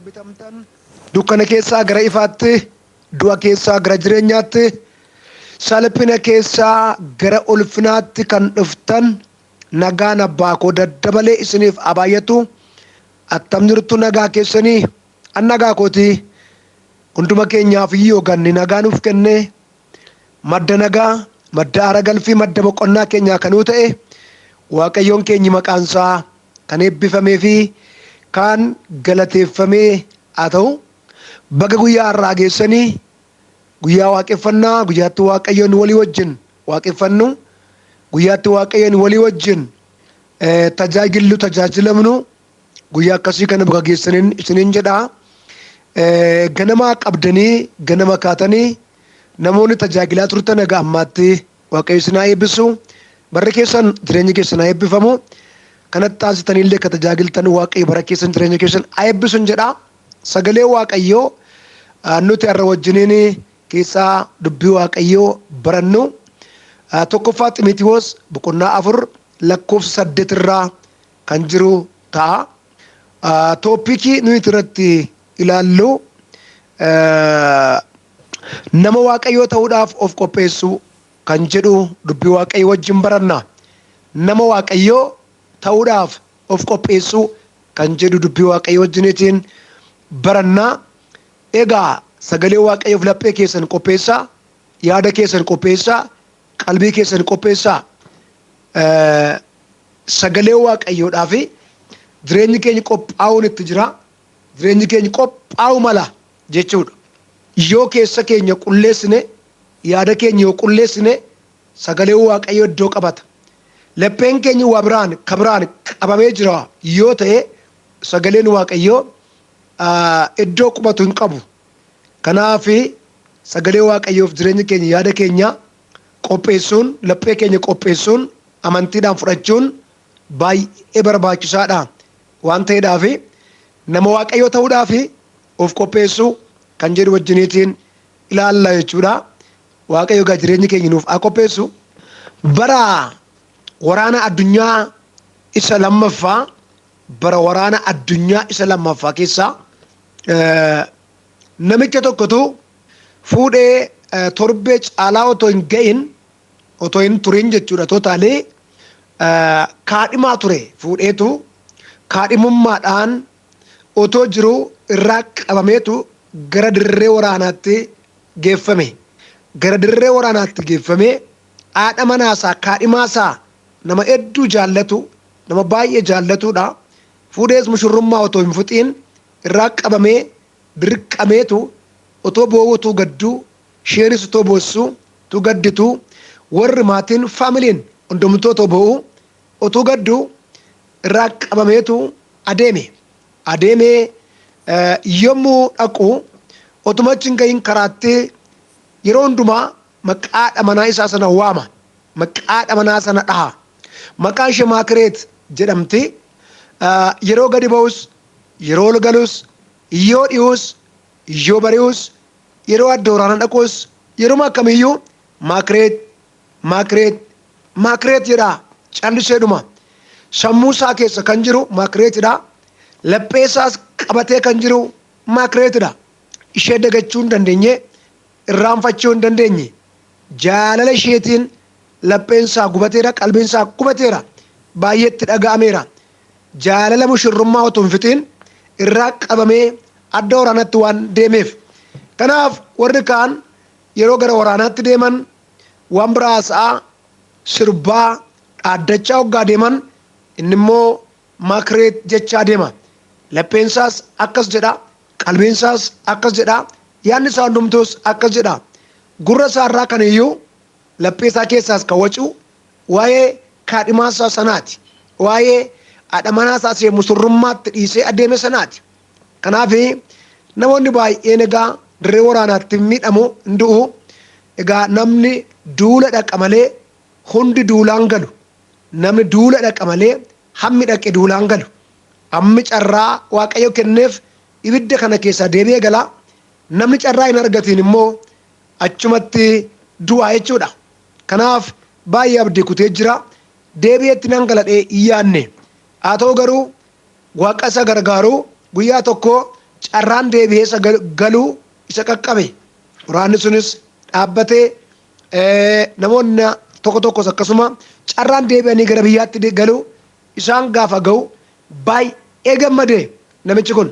Bitamtan dukkana keessaa gara ifaatti, du'a keessaa gara jireenyaatti, salphina keessaa gara ulfinaatti kan dhuftan nagaan abbaa koo daddabalee isiniif haa baay'atu. Attam jirtu nagaa keessanii? An nagaa kooti. Hunduma keenyaaf iyyuu ganni nagaa nuuf kenne madda nagaa, madda aara galfii, madda boqonnaa keenyaa kanuu ta'e Waaqayyoon keenyi maqaansaa kan eebbifamee fi kan galateeffamee haa ta'u. Baga guyyaa har'aa geessanii guyyaa waaqeffannaa, guyyaatti Waaqayyoon walii wajjin waaqeffannu, guyyaatti Waaqayyoon walii wajjin tajaajillu, tajaajilamnu, guyyaa akkasii kana baga geessaniin isiniin jedha. Ganamaa qabdanii ganama kaatanii namoonni tajaajilaa turtan haga ammaatti Waaqayyo isin haa eebbisu. Barri keessan jireenyi keessan haa eebbifamu. Kanatti taasisanii illee akka tajaajiltan Waaqayyo bara keessan jireenya keessan haa eebbisun jedha. Sagalee Waaqayyoo nuti har'a wajjiniin keessaa dubbii Waaqayyoo barannu. Tokkoffaa Ximitiwoos boqonnaa 4 lakkoofsa 8 irraa kan jiru ta'a. Tooppikii nuyi irratti ilaallu nama Waaqayyoo ta'uudhaaf of qopheessuu kan jedhu dubbii Waaqayyoo wajjin baranna. Nama Waaqayyoo ta'uudhaaf of qopheessuu kan jedhu dubbii Waaqayyoo wajjiniitiin baranna. Egaa sagalee Waaqayyoof laphee keessan qopheessaa, yaada keessan qopheessaa, qalbii keessan qopheessaa. Sagalee Waaqayyoodhaaf jireenyi keenya qophaa'uun itti jira. Jireenyi keenya qophaa'u mala jechuudha. Yoo keessa keenya qulleessine, yaada keenya yoo qulleessine, sagalee Waaqayyoo iddoo qabata. Lapheen keenya waa biraan ka biraan qabamee jira yoo ta'e sagaleen Waaqayyoo iddoo qubatu hin qabu. Kanaaf sagalee Waaqayyoof jireenya keenya yaada keenya qopheessuun, laphee keenya qopheessuun, amantiidhaan fudhachuun baay'ee barbaachisaadha. Waan ta'eedhaaf nama Waaqayyoo ta'uudhaaf of qopheessuu kan jedhu wajjiniitiin ilaalla jechuudha. Waaqayyo egaa jireenya keenya nuuf haa qopheessu. Bara waraana addunyaa isa lammaffaa, bara waraana addunyaa isa lammaffaa keessaa namicha tokkotu fuudhee torbee caalaa otoo hin ga'in, otoo hin turin jechuudha, totaalee kaadhimaa ture fuudheetu kaadhimummaadhaan otoo jiru irraa qabameetu gara dirree waraanaatti geeffame. Gara dirree waraanaatti geeffamee haadha manaasaa kaadhimaasaa nama hedduu jaallatu, nama baay'ee jaallatudha. Fuudhees mushurrummaa otoo hin fuxiin irraa qabamee dirqameetu otoo boo'uu utuu gadduu, isheenis otoo boossuu utuu gadditu, warri maatiin faamiliin hundumtuu otoo boo'uu utuu gadduu irraa qabameetu adeeme. Adeemee yommuu dhaqu otuma achi hin gahin karaatti yeroo hundumaa maqaa haadha manaa isaa sana waama. Maqaa haadha manaa sana dhaha. Maqaan ishee Maakireet jedhamti. Yeroo gadi ba'us, yeroo ol galus, yoo dhi'us, yoo bari'us, yeroo adda waraana dhaqus, yeruma akkamiyyuu Maakireet, Maakireet, Maakireet jedha calliseedhuma. Sammuu isaa keessa kan jiru Maakireetidha. Laphee isaas qabatee kan jiru Maakireetidha. Ishee dagachuu hin dandeenye, irraanfachuu hin dandeenye. Jaalala isheetiin lapheen isaa gubateera, qalbiin isaa gubateera. Baay'ee itti dhaga'ameera. Jaalala mushurrummaa utuu hin fixiin irraa qabamee adda waraanaatti waan deemeef. Kanaaf warri kaan yeroo gara waraanaatti deeman waan biraa haasa'aa, sirbaa, dhaaddachaa hoggaa deeman inni immoo Maakireet jechaa deema. Lapheen isaas akkas jedha, qalbiin isaas akkas jedha, yaadni isaa hundumtuus akkas jedha. Gurra isaa irraa kan iyyuu laphee isaa keessaas kan wacu waa'ee kaadhimaa isaa sanaati. Waa'ee haadha manaa isaa ishee musurrummaatti dhiisee adeeme sanaati. Kanaaf namoonni baay'een egaa dirree waraanaatti miidhamu, hin du'u. Egaa namni duula dhaqa malee hundi duulaan galu. Namni duula dhaqa malee hammi dhaqe duulaan galu. Hammi carraa Waaqayyo kenneef ibidda kana keessaa deebi'ee gala. Namni carraa hin argatiin immoo achumatti du'a jechuudha. Kanaaf baay'ee abdii kutee jira. Deebi'eetti nan galadhee hin yaadne. Haa ta'u garuu Waaqa isa gargaaru guyyaa tokko Carraan deebi'ee isa galuu isa qaqqabe. Waraanni sunis dhaabbatee, namoonni tokko tokkos akkasuma carraan deebi'anii gara biyyaatti galuu isaan gaafa ga'u baay'ee gammadee, namichi kun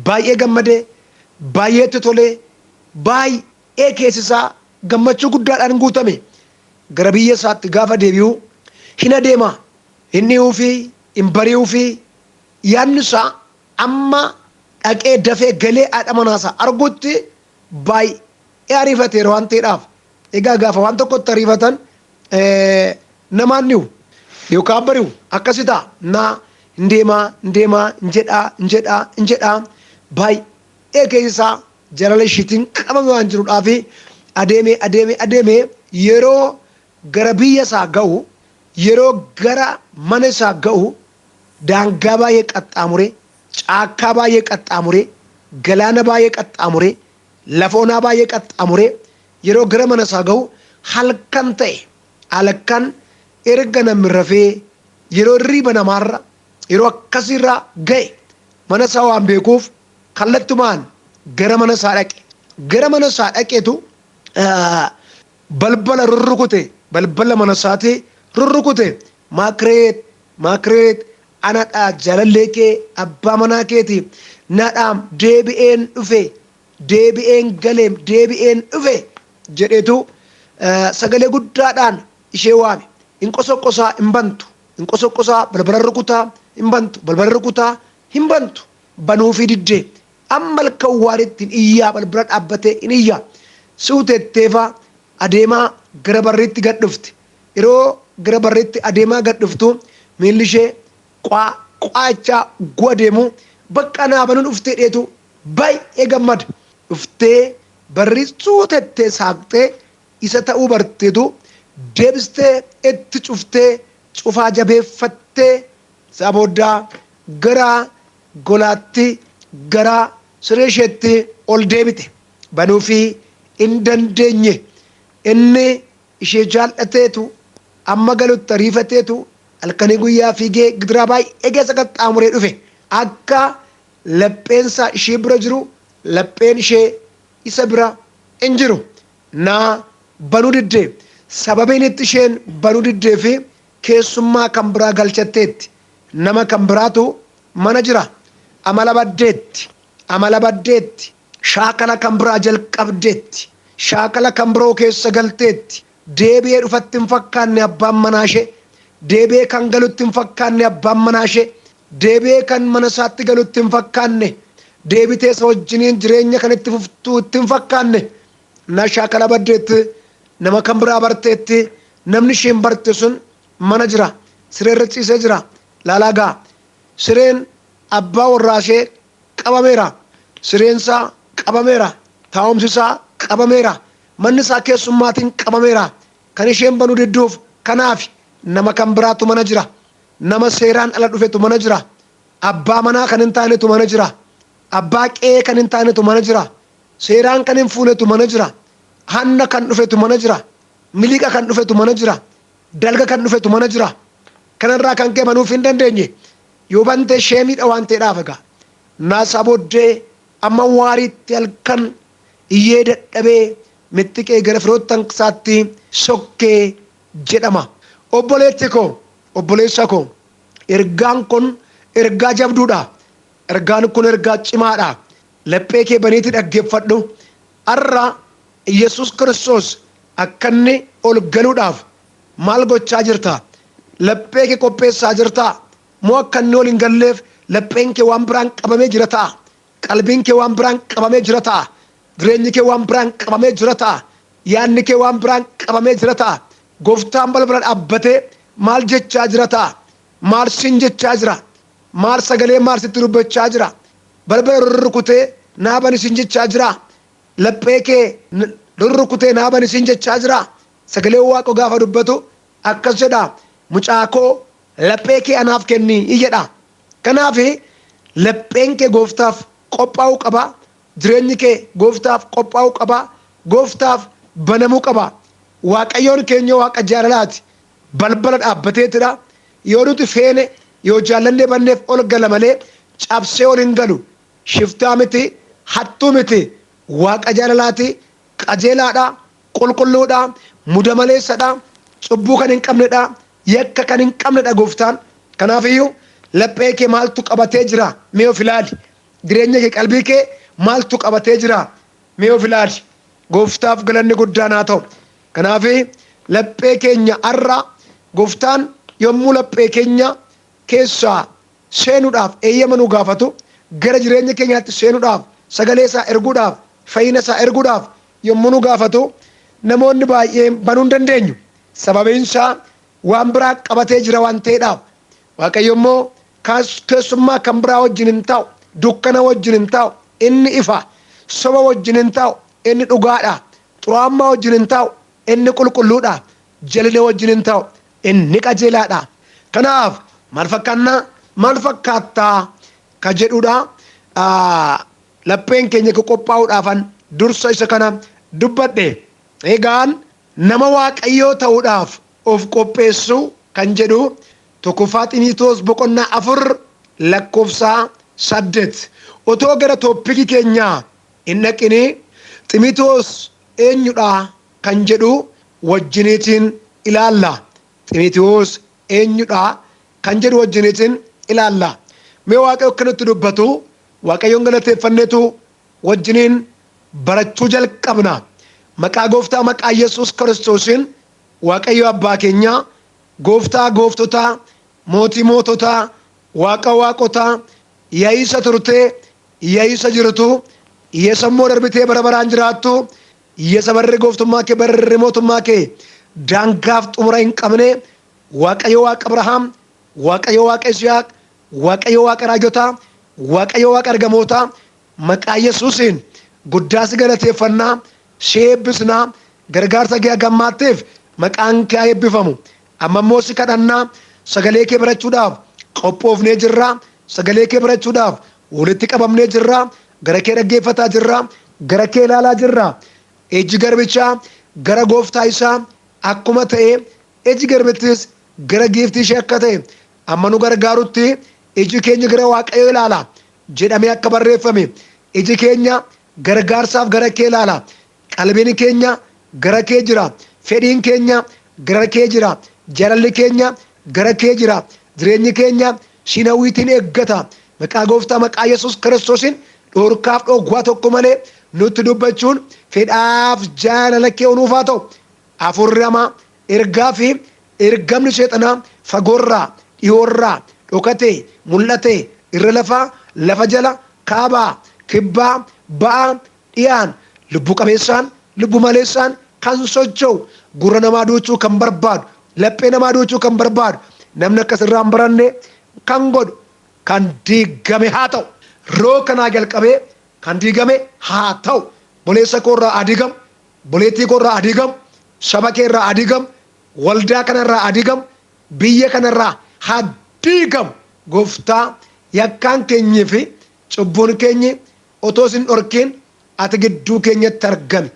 baay'ee gammadee, baay'eetti tolee, baay'ee keessi isaa gammachuu guddaadhaan guutame. Gara biyya isaatti gaafa deebi'u hin adeema, hin dhi'uu fi hin bari'uu fi yaadni isaa amma dhaqee dafee galee haadha manaasaa argutti baay'ee ariifateera waan ta'eedhaaf. Egaa gaafa waan tokkotti ariifatan namaan dhi'u yookaan bari'u akkasi ta'a. Naa hin deemaa, hin deemaa, hin jedhaa, hin jedhaa, hin jedhaa, baay'ee keessi isaa jaalala ishiitiin qabame waan jiruudhaaf adeemee, adeemee, adeemee yeroo gara biyya isaa ga'u, yeroo gara mana isaa ga'u, daangaa baay'ee qaxxaamuree, caakkaa baay'ee qaxxaamuree, galaana baay'ee qaxxaamuree, lafa onaa baay'ee qaxxaamuree yeroo gara mana isaa ga'u halkan ta'e. Halkan erga namni rafee, yeroo hirriiba namaarra yeroo akkasiirra ga'e, mana isaa waan beekuuf kallattumaan gara mana isaa dhaqe. Gara mana isaa dhaqeetu balbala rurrukute, balbala mana isaatii rurrukute. "Maakireet, Maakireet, anadha, jaalallee kee, abbaa manaa keeti, nadhaam, deebi'een dhufe, deebi'een galeem, deebi'een dhufe," jedheetu sagalee guddaadhaan ishee waame. Hin qosoqosaa, hin bantu. Hin qosoqosaa, balbala rukutaa, hin bantu. Balbala rukutaa, hin bantu. Banuufii diddee. Amma halkan waariitti hin iyyaa, balbala dhaabbatee hin iyyaa. Suutetteefaa adeemaa gara barriitti gad dhufti. Yeroo gara barriitti adeemaa gad dhuftu miilli ishee qwaa qwaachaa gu'a deemu, bakka naa banuu dhuftee dheetu baay'ee gammada. Dhuftee barrii suutettee saaqxee isa ta'uu barteetu deebistee itti cuftee, cufaa jabeeffattee, isaa booddaa gara golaatti, gara siree isheetti ol deebite. Banuufii hin dandeenye. Inni ishee jaal'ateetu amma galutti ariifateetu halkanii guyyaa fiigee gidiraa baay'ee keessa qaxxaamuree dhufe. Akka lapheensaa ishee bira jiru lapheen ishee isa bira hin jiru. Naa banuu diddee. Sababiin itti isheen banuu diddee fi keessummaa kan biraa galchatteetti. Nama kan biraatu mana jira. Amala baddeetti. Amala baddeetti. Shaakala kan biraa jalqabdeetti. Shaakala kan biroo keessa galteetti. Deebi'ee dhufatti hin fakkaanne abbaan manaa ishee. Deebi'ee kan galutti hin fakkaanne abbaan manaa ishee. Deebi'ee kan mana isaatti galutti hin fakkaanne. Deebitee isa wajjiniin jireenya kan itti fuftuu itti hin fakkaanne. Na shaakala baddeetti, nama kan biraa barteetti, namni isheen barte sun mana jira. Sireerra ciisee jira. Laalaa gaa. Sireen abbaa warraa ishee qabameera. Sireen isaa qabameera. Taa'umsi isaa qabameera. Manni isaa keessummaatiin qabameera. Kan isheen banuu didduuf kanaaf, nama kan biraatu mana jira. Nama seeraan ala dhufetu mana jira. Abbaa manaa kan hin taanetu mana jira. Abbaa qe'ee kan hin taanetu mana jira. Seeraan kan hin fuunetu mana jira. Hanna kan dhufetu mana jira. Miliqa kan dhufetu mana jira. Dalga kan dhufetu mana jira. Kanarraa kan ka'e banuuf hin dandeenye. Yoo bantee ishee miidha waan ta'eedhaaf egaa. Naasaa booddee amma waariitti halkan iyyee dadhabee mixxiqee gara firoottan isaatti sokkee jedhama. Obboleetti koo, obboleessa koo, ergaan kun ergaa jabduudha. Ergaan kun ergaa cimaadha. Laphee kee baniitii dhaggeeffadhu. Har'a Yesuus Kiristoos akka inni ol galuudhaaf maal gochaa jirta? Laphee kee qopheessaa jirtaa? Moo akka inni ol hin galleef lapheen kee waan biraan qabamee jira ta'a? Qalbiin kee waan biraan qabamee jira ta'a? Jireenyi kee waan biraan qabamee jira ta'a? Yaadni kee waan biraan qabamee jira ta'a? Gooftaan balbala dhaabbatee maal jechaa jira ta'a? Maal siin jechaa jira? Maal sagalee maal sitti dubbachaa jira? Balbala rurrukutee naa bani siin jechaa jira? Laphee kee rurrukutee naa bani siin jechaa jira? Sagalee Waaqoo gaafa dubbatu akkas jedha: "Mucaa koo, laphee kee anaaf kenni," jedha. Kanaaf lapheen kee Gooftaaf qophaa'uu qaba. Jireenyi kee Gooftaaf qophaa'uu qaba. Gooftaaf banamuu qaba. Waaqayyoon keenya Waaqa jaalalaati. Balbala dhaabbateetidha. Yoo nuti feene, yoo jaallannee banneef ol gala malee cabsee ol hin galu. Shiftaa miti, hattuu miti, Waaqa jaalalaati, qajeelaadha, qulqulluudha, muda maleessadha, cubbuu kan hin qabnedha, yakka kan hin qabnedha Gooftaan. Kanaaf iyyuu laphee kee maaltu qabatee jira? Mee of ilaali. Jireenya kee, qalbii kee maaltu qabatee jira? Mee of ilaali. Gooftaaf galanni guddaan haa ta'u. Kanaaf laphee keenya har'a Gooftaan yommuu laphee keenya keessaa seenuudhaaf eeyyama nu gaafatu, gara jireenya keenyaatti seenuudhaaf, sagalee isaa erguudhaaf, fayyina isaa erguudhaaf yommuu nu gaafatu, namoonni baay'een banuu hin dandeenyu. Sababiin isaa waan biraa qabatee jira waan ta'eedhaaf. Waaqayyo immoo keessummaa kan biraa wajjin hin taa'u, dukkana wajjin hin taa'u, inni ifa. Soba wajjin hin taa'u, inni dhugaadha. Xuraa'ummaa wajjin hin taa'u, inni qulqulluudha. Jalina wajjin hin taa'u, inni qajeelaadha. Kanaaf maal fakkaannaa, maal fakkaattaa ka jedhudha. Lapheen keenya akka qophaa'uudhaafan dursa isa kana dubbadhe. Egaan nama Waaqayyoo ta'uudhaaf of qopheessuu kan jedhu 1ffaa Ximiitoos boqonnaa 4 lakkoofsa 8. Otoo gara tooppikii keenyaa hin dhaqini, Ximiitoos eenyudha kan jedhu wajjiniitiin ilaalla. Ximiitoos eenyudha kan jedhu wajjiniitiin ilaalla. Mee Waaqayyo akka nutti dubbatu Waaqayyoon galateeffanneetu wajjiniin barachuu jalqabna. Maqaa Gooftaa, maqaa Yesuus Kiristoosiin, Waaqayyo abbaa keenyaa, Gooftaa gooftotaa, mootii moototaa, Waaqa waaqotaa, yaa'isa turtee, yaa'isa jirtu, yesammoo darbitee bara baraan jiraattu, yesa barri gooftummaa kee, barri mootummaa kee daangaaf xumura hin qabne, Waaqayyo Waaqa Abrahaam, Waaqayyo Waaqa Yisihaaq, Waaqayyo Waaqa raajotaa, Waaqayyo Waaqa ergamootaa, maqaa Yesuusiin guddaa si galateeffannaa, si eebbisnaa, gargaarsa kee hagammaatteef maqaan kee haa eebbifamu. Amma immoo si kadhannaa, sagalee kee barachuudhaaf qophoofnee jirra, sagalee kee barachuudhaaf walitti qabamnee jirra, gara kee dhaggeeffataa jirra, gara kee ilaalaa jirra. Ijji garbichaa gara gooftaa isaa akkuma ta'e, iji garbittis gara giiftii ishee akka ta'e, amma nu gargaarutti iji keenya gara Waaqayyoo ilaala jedhamee akka barreeffame, iji keenya gargaarsaaf gara kee ilaala. Qalbiin keenya gara kee jira. Fedhiin keenya gara kee jira. Jaalalli keenya gara kee jira. Jireenyi keenya siin hawwiitiin eeggata. Maqaa Gooftaa, maqaa Yesuus Kiristoosiin, dhorkaaf dhogwaa tokko malee nutti dubbachuun fedhaaf jaalala kee nuuf haa ta'u. Hafuurri hamaa, ergaa fi ergamni seexanaa fagoorraa, dhiyoorraa, dhokatee, mul'atee, irra lafaa, lafa jala, kaabaa, kibbaa, ba'aa, dhiyaan, lubbu qabeessaan, lubbu maleessaan kan socho'u, gurra namaa duuchuu kan barbaadu, laphee namaa duuchuu kan barbaadu, namni akkas irraa hin baranne kan godhu kan diigame haa ta'u. Roo kanaa jalqabee kan diigame haa ta'u. Boleessa koo irraa haa diigamu, boleettii koo irraa haa diigamu, saba kee irraa haa diigamu, waldaa kana irraa haa diigamu, biyya kana irraa haa diigamu. Gooftaa, yakkaan keenyii fi cubbuun keenyi otoo sin dhorkiin ati gidduu keenyatti argami.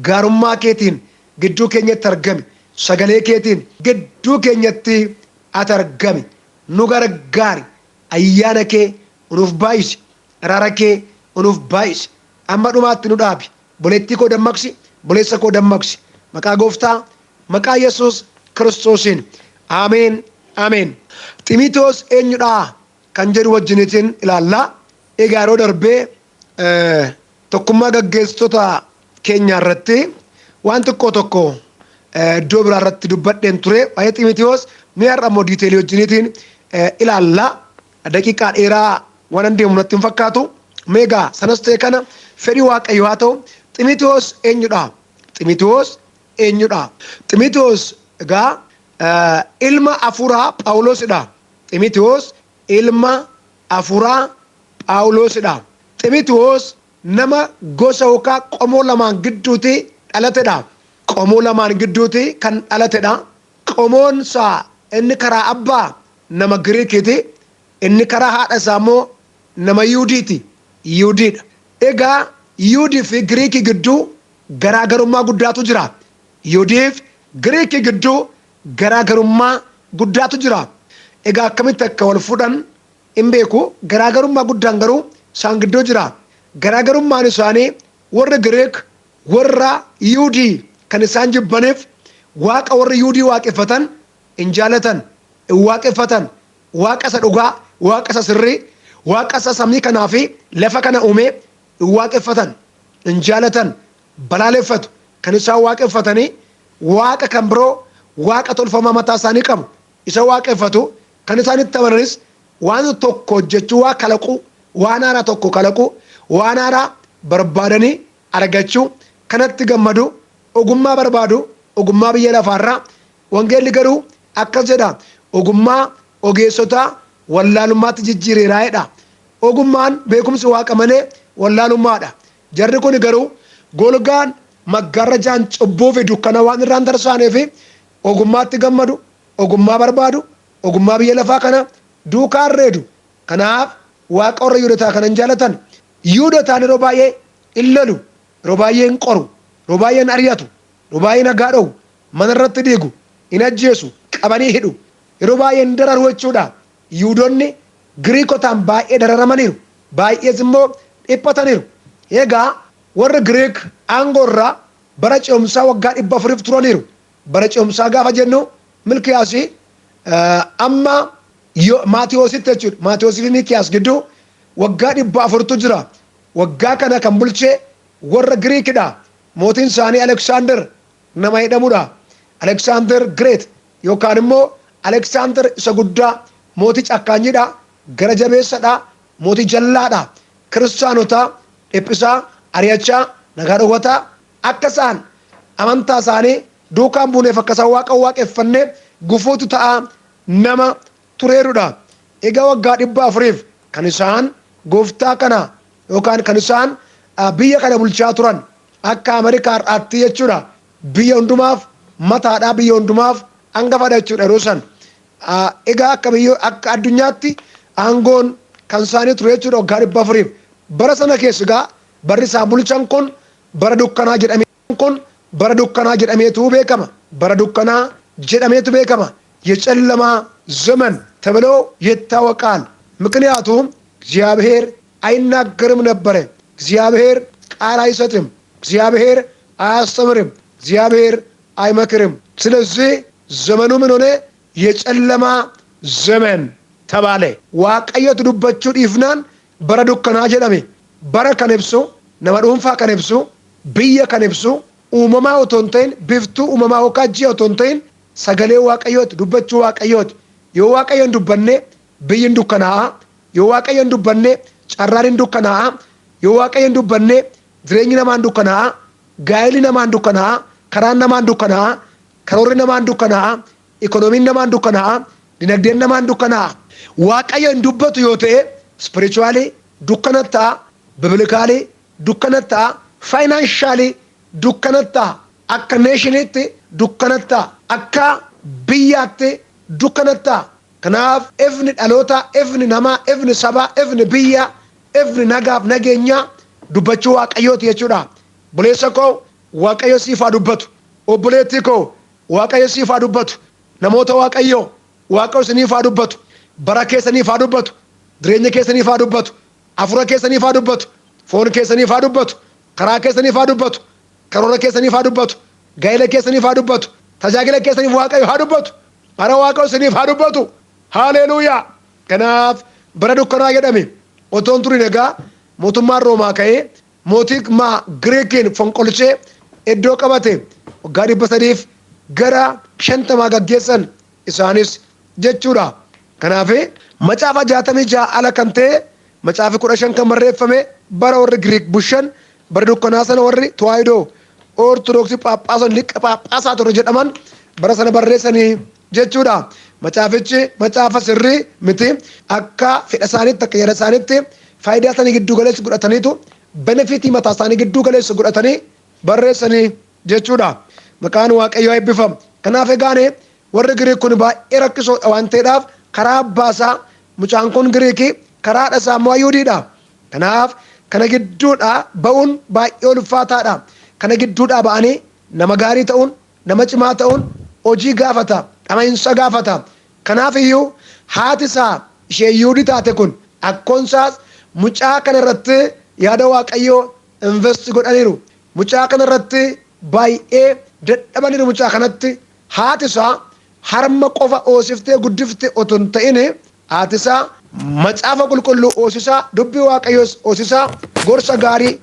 Gaarummaa keetiin gidduu keenyatti argami. Sagalee keetiin gidduu keenyatti ati argami. Nu gargaari. Ayyaana kee nuuf baay'isi. Araara kee nuuf baay'isi. Amma dhumaatti nu dhaabi. Boleettii koo dammaqsi. Boleessa koo dammaqsi. Maqaa Gooftaa, maqaa Yesuus Kiristoosiin. Ameen. Ameen. Ximitoos eenyudhaa kan jedhu wajjiniitiin ilaalla. Egaa yeroo darbee tokkummaa gaggeessitoota keenyaa irratti waan xiqqoo tokko iddoo biraa irratti dubbadheen ture. Waa'ee Ximitiyoos mee har'a immoo diiteelii wajjiniitiin ilaalla. Daqiiqaa dheeraa waan deemu natti hin fakkaatu. Mee egaa sanas ta'e kana fedhii Waaqayyoo haa ta'u. Ximitiyoos eenyudha? Ximitiyoos eenyudha? Ximitiyoos egaa ilma afuuraa Phaawulosidha. Ximitiyoos ilma afuuraa Phaawulosidha. Ximitiyoos nama gosa yookaan qomoo lamaan gidduuti dhalatedha. Qomoo lamaan gidduuti kan dhalatedha. Qomoon isaa inni karaa abbaa nama Giriikiiti. Inni karaa haadha isaa immoo nama Yihudiiti. Yihudiidha. Egaa Yihudii fi Giriikii gidduu garaagarummaa guddaatu jira. Yihudii fi Giriikii gidduu garaagarummaa guddaatu jira. Egaa akkamitti akka wal fuudhan hin beeku. Garaagarummaa guddaan garuu isaan gidduu jira. Garaagarummaan isaanii warra Giriik warra Yihuudii kan isaan jibbaniif waaqa warra Yihuudii waaqeffatan hin jaalatan, hin waaqeffatan. Waaqa isa dhugaa, waaqa isa sirrii, waaqa isa samii kanaa fi lafa kana uume hin waaqeffatan, hin jaalatan, balaaleffatu. Kan isaan waaqeffatanii waaqa kan biroo, waaqa tolfamaa mataa isaanii qabu. Isa waaqeffatu. Kan isaan itti amananis waan tokko hojjechuu, waa kalaquu, waan haaraa tokko kalaquu, waan haaraa barbaadanii argachuu, kanatti gammadu, ogummaa barbaadu, ogummaa biyya lafaarraa. Wangeelli garuu akkas jedha: ogummaa ogeessotaa wallaalummaatti jijjiireeraa jedha. Ogummaan beekumsi waaqa malee wallaalummaadha. Jarri kun garuu golgaan maggaarrajaan cubbuu fi dukkana waan irraan tarsaaneef ogummaatti gammadu, ogummaa barbaadu, ogummaa biyya lafaa kana duukaa arreedu. Kanaaf waaqa warra Yihuudotaa kana hin jaalatan. Yihuudotaan yeroo baay'ee hin lolu, yeroo baay'ee hin qoru, yeroo baay'ee hin ari'atu, yeroo baay'ee nagaa dhowu, mana irratti diigu, hin ajjeesu, qabanii hidhu, yeroo baay'ee hin dararu jechuudha. Yihuudonni Giriikotaan baay'ee dararamaniiru, baay'ees immoo dhiphataniiru. Egaa warri Giriik aangoo irraa bara ce'umsaa waggaa 400 turaniiru. Bara ce'umsaa gaafa jennu Milkiyaasii amma Maatiyoositti jechuudha. Maatiyoosii fi Miikiyaas gidduu waggaa 400tu jira. Waggaa kana kan bulchee warra Giriikidha. Mootiin isaanii Aleksaandar nama jedhamudha. Aleksaandar Great yookaan immoo Aleksaandar isa guddaa mootii cakkaanyidha, gara jabeessadha, mootii jallaadha. Kiristaanota dhiphisaa, ari'achaa, nagaa dhowwataa, akka isaan amantaa isaanii duukaan buuneef, akka isaan waaqa waaqeffanne gufuutu ta'a nama tureerudha. Egaa waggaa 400f kan isaan gooftaa kana yookaan kan isaan biyya kana bulchaa turan akka Ameerikaa har'aatti jechuudha. Biyya hundumaaf mataadha, biyya hundumaaf hangafadha jechuudha yeroo san. Egaa akka biyya akka addunyaatti aangoon kan isaanii ture jechuudha waggaa 400f. Bara sana keessa egaa barri isaan bulchan kun bara dukkanaa jedhamee kun bara dukkanaa jedhameetu beekama. Bara dukkanaa jedhameetu beekama. የጨለማ ዘመን ተብሎ ይታወቃል። ምክንያቱም እግዚአብሔር አይናገርም ነበረ። እግዚአብሔር ቃል አይሰጥም። እግዚአብሔር አያስተምርም። እግዚአብሔር አይመክርም። ስለዚህ ዘመኑ ምን ሆነ? የጨለማ ዘመን ተባለ። Waaqayyotu dubbachuu dhiifnaan bara dukkanaa jedhame. Bara kan ibsu, nama dhuunfaa kan ibsu, biyya kan ibsu, uumamaa otoo hin ta'in, biftuu uumamaa yookaan ji'a otoo hin ta'in, sagalee Waaqayyooti, dubbachuu Waaqayyooti. Yoo Waaqayyo hin dubbanne biyyi hin dukkanaa'a. Yoo Waaqayyo hin dubbanne carraan hin dukkanaa'a. Yoo Waaqayyo hin dubbanne jireenyi namaa hin dukkanaa'a. Gaa'elli namaa hin dukkanaa'a. Karaan namaa hin dukkanaa'a. Karoorri namaa hin dukkanaa'a. Ikoonomiin namaa hin dukkanaa'a. Dinagdeen namaa hin dukkanaa'a. Waaqayyo hin dubbatu yoo ta'e spiritually dukkana ta'a, biblically dukkana ta'a, financially dukkana ta'a, akka nationiitti dukkana ta'a, akka biyyaatti dukkana ta'a. Kanaaf ifni dhalootaa, ifni namaa, ifni sabaa, ifni biyyaa, ifni nagaaf nageenyaa dubbachuu Waaqayyooti jechuudha. Obboleessa koo, Waaqayyo siif haa dubbatu. Obboleettii koo, Waaqayyo siif haa dubbatu. Namoota Waaqayyoo, Waaqayyo isiniif haa dubbatu. Bara keessaniif haa dubbatu. Jireenya keessaniif haa dubbatu. Hafuura keessaniif haa dubbatu. Foon keessaniif haa dubbatu. Karaa keessaniif haa dubbatu. Karoora keessaniif haa dubbatu. Gaa'ela keessaniif haa dubbatu. Tajaajila keessaniif Waaqayyo haa dubbatu. Bara Waaqayyo isiniif haa dubbatu. Haaleluuyaa. Kanaaf bara dukkanaa jedhame. Otoo hin turin egaa mootummaan Roomaa ka'ee mootii Giriikiin fonqolchee iddoo qabate. Waggaa 350 gaggeessan isaanis jechuudha. Kanaaf macaafa 66 ala kan ta'e macaafi 15 kan barreeffame bara warri Giriik bushan, bara dukkanaa sana warri Tawaahidoo Ortodoksii Phaaphaasonni liqa Phaaphaasaa ture jedhaman bara sana barreessanii jechuudha. Macaafichi macaafa sirrii miti. Akka fedha isaaniitti, akka yaada isaaniitti, faayidaa isaanii gidduu galeessa godhataniitu, benefitii mataa isaanii gidduu galeessa godhatanii barreessanii jechuudha. Maqaan Waaqayyoo eebbifamu. Kanaaf egaane warri Giriik kun baay'ee rakkisoodha waan ta'eedhaaf karaa abbaasaa mucaan kun Giriikii, karaa haadha isaa immoo Ayuudiidha. Kanaaf kana gidduudhaa ba'uun baay'ee ulfaataadha. Kana gidduudhaa ba'anii nama gaarii ta'uun, nama cimaa ta'uun hojii gaafata, dhama'iinsa gaafata. Kanaaf iyyuu haati isaa ishee Yihuudii taate kun akkoon isaas Mucaa kana irratti yaada Waaqayyoo invest godhaniiru. Mucaa kana irratti baay'ee dadhabaniiru. Mucaa kanatti haati isaa harma qofa oosiftee guddifte otoo hin ta'in, haati isaa macaafa qulqulluu oosisaa, dubbii Waaqayyoos oosisaa, gorsa gaarii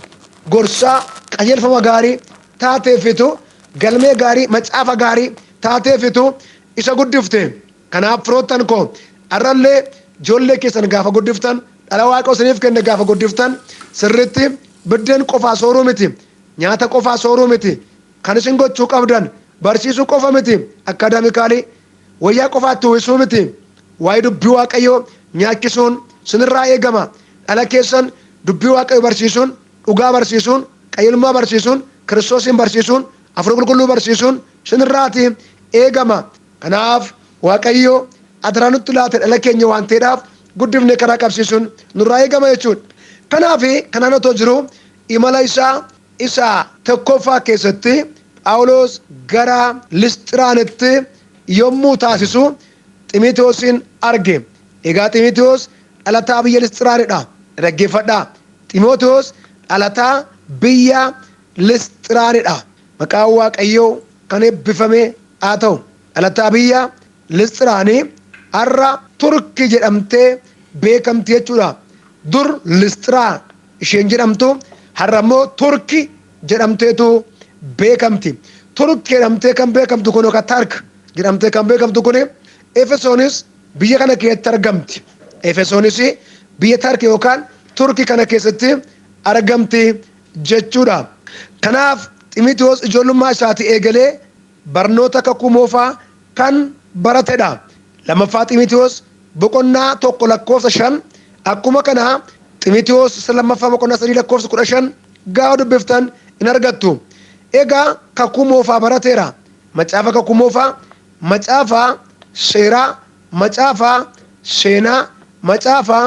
gorsaa, qajeelfama gaarii taateefitu, galmee gaarii, macaafa gaarii taateefitu isa guddifte. Kanaaf firoottan koo, har'allee ijoollee keessan gaafa guddiftan, dhala Waaqa isiniif kenne gaafa guddiftan, sirriitti biddeen qofaa sooruu miti, nyaata qofaa sooruu miti. Kan isin gochuu qabdan barsiisuu qofa miti, academically wayyaa qofaatti uwwisuu miti. Waa'ee dubbii Waaqayyoo nyaachisuun sinirraa eegama. Dhala keessan dubbii Waaqayyoo barsiisuun, dhugaa barsiisuun, qajeelummaa barsiisuun, Kiristoosiin barsiisuun, Hafuura Qulqulluu barsiisuun sinirraati eegama. Kanaaf Waaqayyo adaraa nutti laate dhala keenya waan ta'eedhaaf guddifnee karaa qabsiisuun nurraa eegama jechuudha. Kanaaf kanaan otoo jiru, imala isaa isa tokkoffaa keessatti Phaawulos gara Lisxiraanitti yommuu taasisu Ximitewoosiin arge. Egaa Ximitewoos dhalataa biyya Lisxiraanidha. Dhaggeeffadhaa. Ximitewoos dhalataa biyya Lisxiraanidha. Maqaan Waaqayyoo kan eebbifame haa ta'u. Dhalataa biyya Lisxiraanii, har'a Turkii jedhamtee beekamti jechuudha. Dur Lisxiraa isheen jedhamtu har'a immoo Turkii jedhamteetu beekamti. Turkii jedhamtee kan beekamtu kun yookaan Tark jedhamtee kan beekamtu kun, Efesoonis biyya kana keessatti argamti. Efesoonis biyya Tark yookaan Turkii kana keessatti argamti jechuudha. Kanaaf Ximitewoos ijoollummaa isaatii eegalee barnoota kakuu moofaa kan baratedha. Lammaffaa Ximitewoos boqonnaa 1 lakkoofsa 5, akkuma kana Ximitewoos isa lammaffaa boqonnaa 3 lakkoofsa 15 gaafa dubbiftan in argattu. Egaa kakuu moofaa barateera. Macaafa kakuu moofaa, macaafa seeraa, macaafa seenaa, macaafa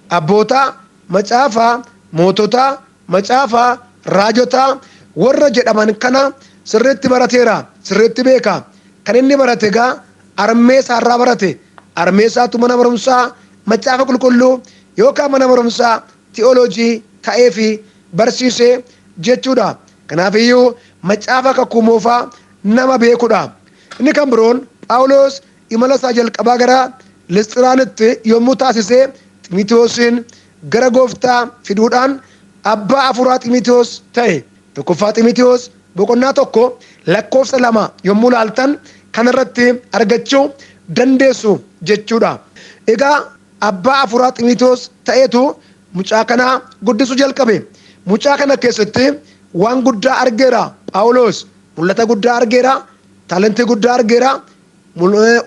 abbootaa, macaafa moototaa, macaafa raajotaa warra jedhaman kana sirriitti barateera, sirriitti beeka. Kan inni barate egaa armee isaarraa barate. Armee isaatu mana barumsaa macaafa qulqulluu yookaan mana barumsaa ti'ooloojii ta'ee fi barsiisee jechuudha. Kanaaf iyyuu macaafa kakuu moofaa nama beekudha. Inni kan biroon, Phaawulos imala isaa jalqabaa gara Lisxiraanitti yommuu taasisee Ximitewoosiin gara gooftaa fiduudhaan abbaa hafuuraa Ximitewoos ta'e. Tokkoffaa Ximitewoos boqonnaa 1 lakkoofsa 2 yommuu laaltan kanarratti argachuu dandeessu jechuudha. Egaa abbaa hafuuraa Ximitewoos ta'eetu mucaa kana guddisuu jalqabe. Mucaa kana keessatti waan guddaa argeera Phaawulos. Mul'ata guddaa argeera, taalentii guddaa argeera,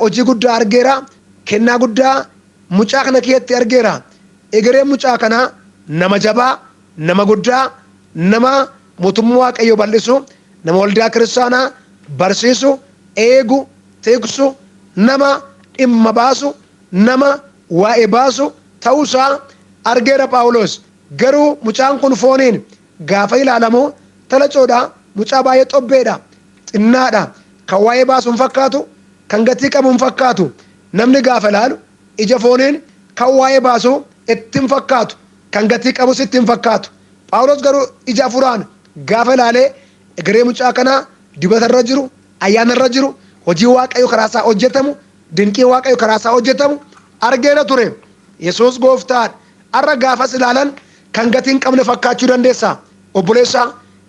hojii guddaa argeera, kennaa guddaa mucaa kana keessatti argeera. Egereen mucaa kanaa nama jabaa, nama guddaa, nama mootummaa Waaqayyoo bal'isu, nama waldaa kiristaanaa barsiisu, eegu, tiksu, nama dhimma baasu, nama waa'ee baasu ta'uusaa argeera Phaawulos. Garuu mucaan kun fooniin gaafa ilaalamu talacoodha, mucaa baay'ee xobbeedha, xinnaadha, kan waa'ee baasu hin fakkaatu, kan gatii qabu hin fakkaatu. Namni gaafa ilaalu ija fooniin kan waa'ee baasu itti hin fakkaatu, kan gatii qabus itti hin fakkaatu. Phaawulos garuu ija hafuuraan gaafa ilaalee egeree mucaa kanaa dibatarra jiru, ayyaanarra jiru, hojii Waaqayyo karaa isaa hojjetamu, dinqii Waaqayyo karaa isaa hojjetamu argeera ture. Yesuus gooftaadha. Har'a gaafas ilaalan kan gatii hin qabne fakkaachuu dandeessa. Obboleessaa,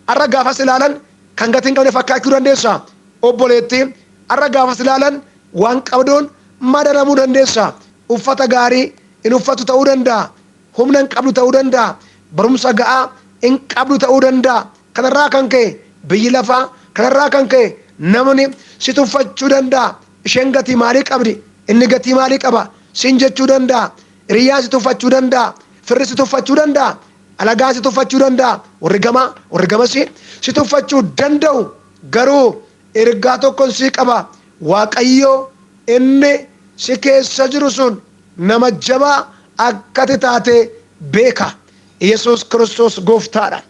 har'a gaafas ilaalan kan gatii hin qabne fakkaachuu dandeessa. Obboleettii, har'a gaafas ilaalan waan qabduun madalamuu dandeessa. Uffata gaarii hin uffatu ta'uu danda'a. Humna hin qabdu ta'uu danda'a. Barumsa ga'aa hin qabdu ta'uu danda'a. Kanarraa kan ka'e biyyi lafaa, kanarraa kan ka'e namni si tuffachuu danda'a. Isheen gatii maalii qabdi? Inni gatii maalii qaba? Siin jechuu danda'a. Hiriyyaan si tuffachuu danda'a. Firri si tuffachuu danda'a. Alagaan si tuffachuu danda'a. Warri gamaa, warri gamasii si tuffachuu danda'u. Garuu ergaa tokkon sii qaba. Waaqayyo inni si keessa jiru sun nama jabaa akkati taate beeka. Yesuus Kiristoos gooftaadha.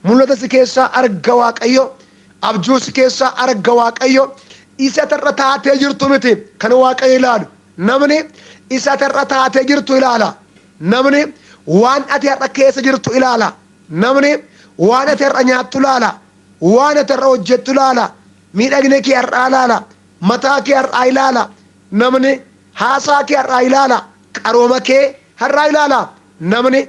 Mul'ata si keessaa arga Waaqayyo. Abjuu si keessaa arga Waaqayyo. Isa tarra taatee jirtu miti kan Waaqayyo ilaalu. Namni isa tarra taatee jirtu ilaala. Namni Waan ati har'a keessa jirtu ilaala. Namni waan ati har'a nyaattu ilaala. Waan ati har'a hojjettu ilaala. Miidhagina kee har'aa ilaala. Mataa kee har'aa ilaala. Namni haasaa kee har'aa ilaala. Qarooma kee har'aa ilaala. Namni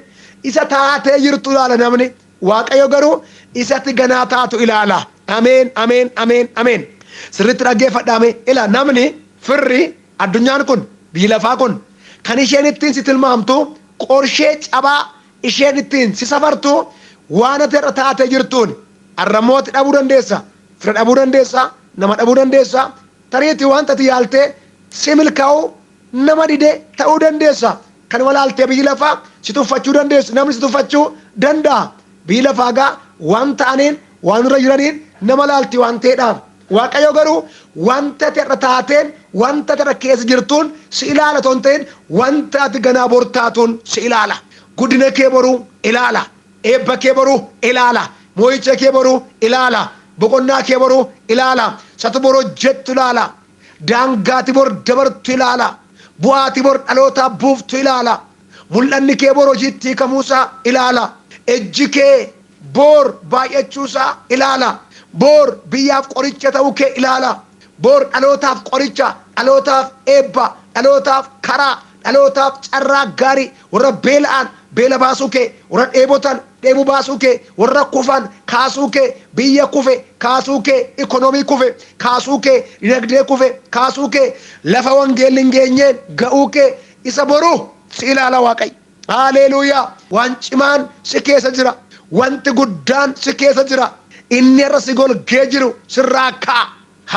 isa taatee jirtu ilaala namni. Waaqayyo garuu isatti ganaa taatu ilaala. Ameen, ameen, ameen, ameen. Sirriitti dhaggeeffadhaa mee. Ila namni firri addunyaan kun biyyi lafaa kun kan isheen ittiin si tilmaamtu qorshee cabaa isheen ittiin si safartu waan ati irra taatee jirtuun. Har'ammoo ati dhabuu dandeessa. Fira dhabuu dandeessa. Nama dhabuu dandeessa. Tariitii wanta ati yaaltee si milkaa'u nama dide ta'uu dandeessa. Kan walaaltee biyyi lafaa si tuffachuu dandeessu. Namni si tuffachuu danda'a. Biyyi lafaa gaa waan ta'aniin waan irra jiraniin nama laalti waan ta'eedhaaf. Waaqayyo garuu wanta ati irra taateen wanta ati irra keessa jirtuun si ilaala otoo hin ta'in wanta ati ganaa bor taatuun si ilaala. Guddina kee boruu ilaala. Eebba kee boruu ilaala. Moo'icha kee boruu ilaala. Boqonnaa kee boruu ilaala. Satu bor hojjettu ilaala. Daangaati bor dabartu ilaala. Bu'aati bor dhalootaaf buuftu ilaala. Mul'anni kee bor hojiitti hiikamuusaa ilaala. Ejji kee bor baay'achuusaa ilaala. Bor biyyaaf qoricha ta'uu kee ilaala. Bor dhalootaaf qoricha, dhalootaaf eebba, dhalootaaf karaa, dhalootaaf carraa gaarii, warra beela'an beela baasuu kee, warra dheebotan dheebuu baasuu kee, warra kufan kaasuu kee, biyya kufe kaasuu kee, ikonoomii kufe kaasuu kee, dinagdee kufe kaasuu kee, lafa wangeelli hin geenyeen ga'uu kee isa boruu si ilaala Waaqayyo. Haleluuyaa! Waan cimaan si keessa jira. Wanti guddaan si keessa jira. Inni irra si golgee jiru sirraa ka'a.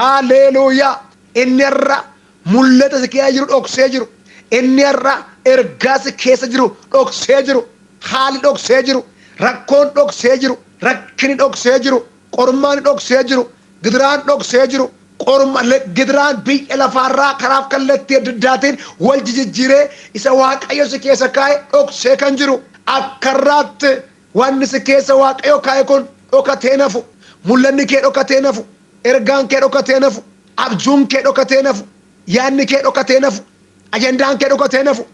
Haleluuyaa! Inni irra mul'ata si keessa jiru dhoksee jiru. Inni irra ergaa si keessa jiru dhoksee jiru. Haalli dhoksee jiru. Rakkoon dhoksee jiru. Rakkini dhoksee jiru. Qormaan dhoksee jiru. Gidiraan dhoksee jiru. Qorma gidiraan biyya lafaarraa karaaf kallattii adda addaatiin wal jijjiiree isa Waaqayyo si keessa kaa'e dhoksee kan jiru. Akkarraatti wanni si keessa Waaqayyo kaa'e kun dhokatee nafu. Mul'anni kee dhokatee nafu. Ergaan kee dhokatee nafu. Abjuun kee dhokatee nafu. Yaadni kee dhokatee nafu. Ajandaan kee dhokatee nafu.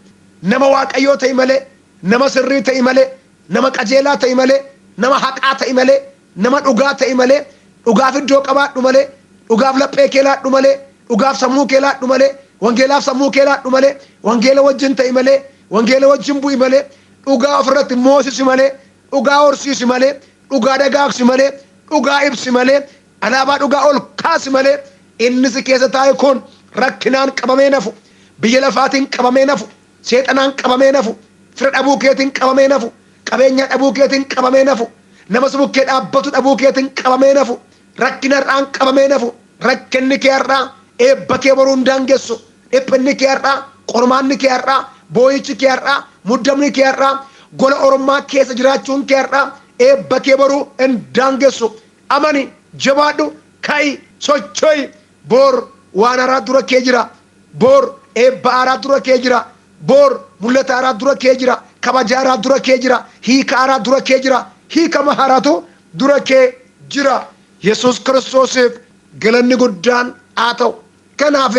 Nama Waaqayyoo ta'i malee, nama sirrii ta'i malee, nama qajeelaa ta'i malee, nama haqaa ta'i malee, nama dhugaa ta'i malee, dhugaaf iddoo qabaadhu malee, dhugaaf laphee kee laadhu malee, dhugaaf sammuu kee laadhu malee, wangeelaaf sammuu kee laadhu malee, wangeela wajjin ta'i malee, wangeela wajjin bu'i malee, dhugaa ofirratti moosisi malee, dhugaa horsiisi malee, dhugaa dagaagsi malee, dhugaa ibsi malee, alaabaa dhugaa ol kaasi malee, inni si keessa taa'e kun rakkinaan qabamee nafu, biyya lafaatiin qabamee nafu, seexanaan qabamee nafu, fira dhabuu keetiin qabamee nafu, qabeenya dhabuu keetiin qabamee nafu, nama si bukkee dhaabbatu dhabuu keetiin qabamee nafu, rakkina har'aan qabamee nafu, rakkinni kee har'aa eebba kee boruu hin daangessu, dhiphinni kee har'aa, qormaanni kee har'aa, boo'ichi kee har'aa, muddamni kee har'aa, gola ormaa keessa jiraachuun kee har'aa eebba kee boruu hin daangessu. Amani, jabaadhu, ka'i, socho'i. Bor waan haaraa dura kee jira. Bor eebba haaraa dura kee jira. Bor mul'ata haaraa dura kee jira. Kabaja haaraa dura kee jira. Hiika haaraa dura kee jira. Hiikama haaraatu dura kee jira. Yesuus Kiristoosiif galanni guddaan haa ta'u. Kanaaf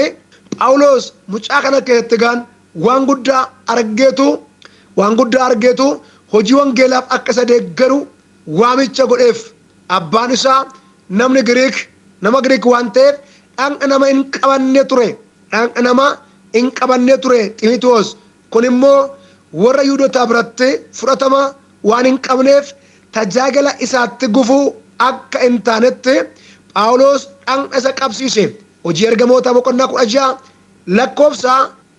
Phaawulos mucaa kana keessatti gaan waan guddaa argeetu hojii wangeelaaf akka isa deeggaru waamicha godheef. Abbaan isaa namni Giriik, nama Giriik waan ta'eef dhaqna nama hin qabanne ture. Dhaqna nama hin qabanne ture Ximitewoos. Kun immoo warra Yihuudootaa biratti fudhatama waan hin qabneef tajaajila isaatti gufuu akka hin taanetti Phaawulos dhaqna isa qabsiise. Hojii Ergamootaa boqonnaa 16 lakkoofsa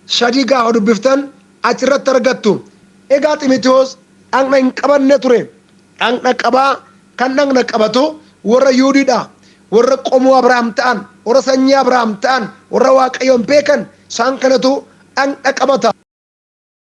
3 gaafa dubbiftan achirratti argattu. Egaa Ximitewoos dhaqna hin qabanne ture. Dhaqna qabaa kan dhaqna qabatu warra Yihuudiidha. Warra qomoo Abrahaam ta'an, warra sanyii Abrahaam ta'an, warra Waaqayyoon beekan isaan kanatu dhaqna qabata.